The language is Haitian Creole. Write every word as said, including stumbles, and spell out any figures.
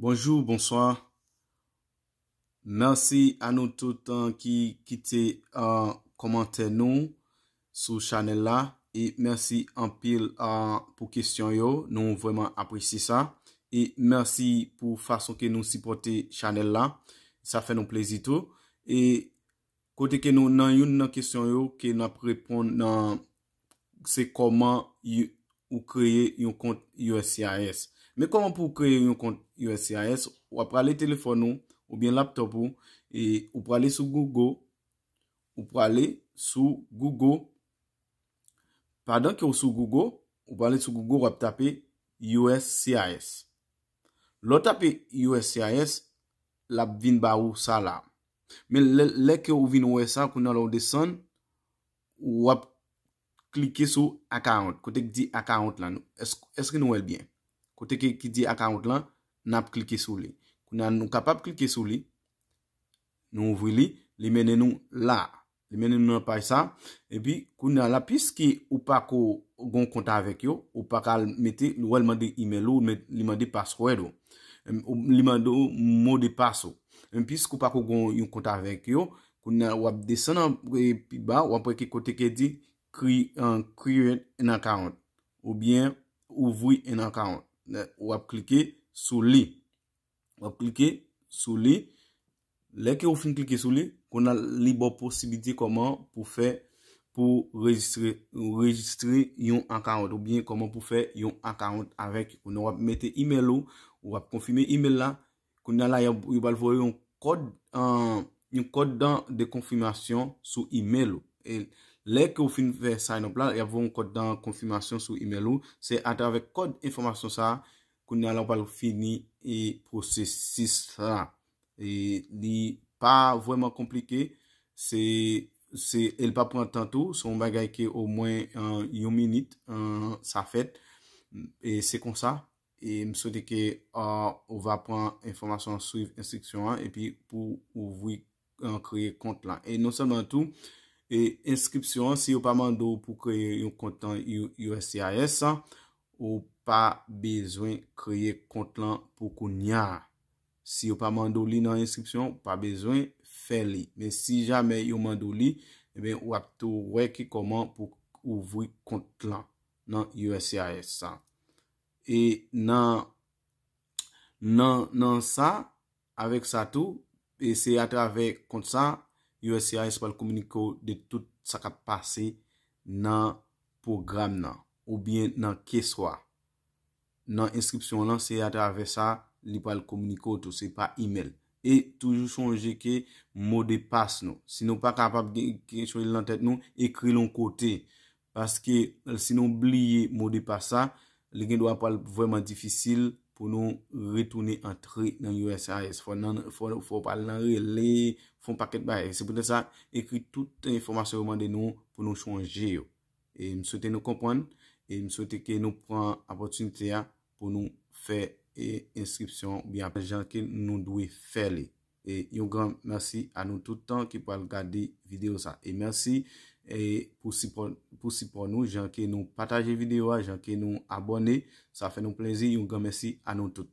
Bonjou, bonswa. Mèsi a nou tout, uh, ki kite, uh, kòmantè nou sou chanèl la. E mèsi anpil, uh, pou kesyon yo. Nou vrèman apresye sa. E mèsi pou fason ke nou sipòte chanèl la. Sa fè nou plezi tou. E kote ke nou nan youn nan kesyon yo ke n ap reponn nan, se kòman y-, ou kreye yon kont U S C I S. Men kòman pou w kreye yon kont U S C I S, w ap prale telefòn ou oubyen laptòp ou, e ou prale sou Google, ou prale sou Google. Pandan ke w sou Google, ou prale sou Google, w ap tape U S C I S. Lè w tape U S C I S, l ap vin ba ou sa la. Men lè, lè ke w vin wè sa, kounye a lè w desann, w ap klike sou account. Kote ki di account la, nou, èske, èske nou wè l byen? Kote ki, ki di account la, n ap klike sou li. Kounye a nou kapab klike sou li, nou ouvri li, li mennen nou la. Li mennen nou nan paj sa. Epi, kounye a la, piske ou pa ko gon kont avèk yo, ou pa ka al mete, ou wè l mande email ou, met-, li mande password ou. Em, ou, li mande w mo de pas ou. Em, piske ou pa ko gon yon kont avèk yo, kounye a w ap desann an, e, pi ba, w ap wè ki kote ke di cre-, an, create an account, oubyen ouvri an account. Lè w ap klike sou li. W ap klike sou li. Lè ke w fin klike sou li, kounye a li ba w posibilite kòman pou fè, pou rejistre, rejistre yon account oubyen kòman pou fè yon account avèk yo. Kounye a w ap mete email ou, w ap konfime email la. Kounye a la, yo, yo pral voye yon kòd, an, yon kòd dan de konfimasyon sou email ou. E lè ke w fin fè sign up la, y ap voye yon kòd dan konfimasyon sou email ou. Se atravè kòd enfòmasyon sa a, kounye a la, w pral fini e pwosesis la. E li pa vrèman konplike. Se, se, e l pa pran tan tou. Se yon bagay ke omwen, an, yon minit, an, sa fèt. E se konsa. E m swete ke, a, ou va pran enfòmasyon an, swiv enstriksyon an, epi pou ouvri, an, kreye kont lan. E non sèlman tou, e enskripsyon an, si yo pa mande w pou kreye yon kont nan U-, U S C I S, ou pa bezwen kreye kont lan pou kounye a. Si yo pa mande w li nan enskripsyon, ou pa bezwen fè li. Men si jamè yo mande w li, ebyen, w ap tou wè ki kòman pou ouvri kont lan nan U S C I S sa. E nan, nan, nan sa, avèk sa tou, e se atravè kont sa, U S C I S pral kominike w de tout sa k ap pase nan pwogram nan, oubyen nan keswa. Nan enskripsyon lan, se atravè sa li pral kominike w tou, se pa email. E toujou sonje ke mo de pas nou. Si nou pa kapab gen, gen chonje l nan tèt nou, ekri l yon kote. Paske, si nou bliye mo de pas sa, li gen dwa pral vrèman difisil pou nou retounen antre nan U S C I S. Fò nan, fò, fò w pral nan rele, fè yon pakèt bagay. Se poutèt sa, ekri tout enfòmasyon yo mande nou pou nou chonje yo. E m swete nou konprann, e m swete ke nou pran opòtinite a pou nou fè, e, enskripsyon oubyen jan ke nou dwe fè li. E yon gran mèsi a nou tout tan ki pral gade videyo sa. E mèsi, e, pou sipò, pou sipò nou, jan ke nou pataje videyo a, jan ke nou abòne, sa fè nou plezi. Yon gran mèsi a nou tout.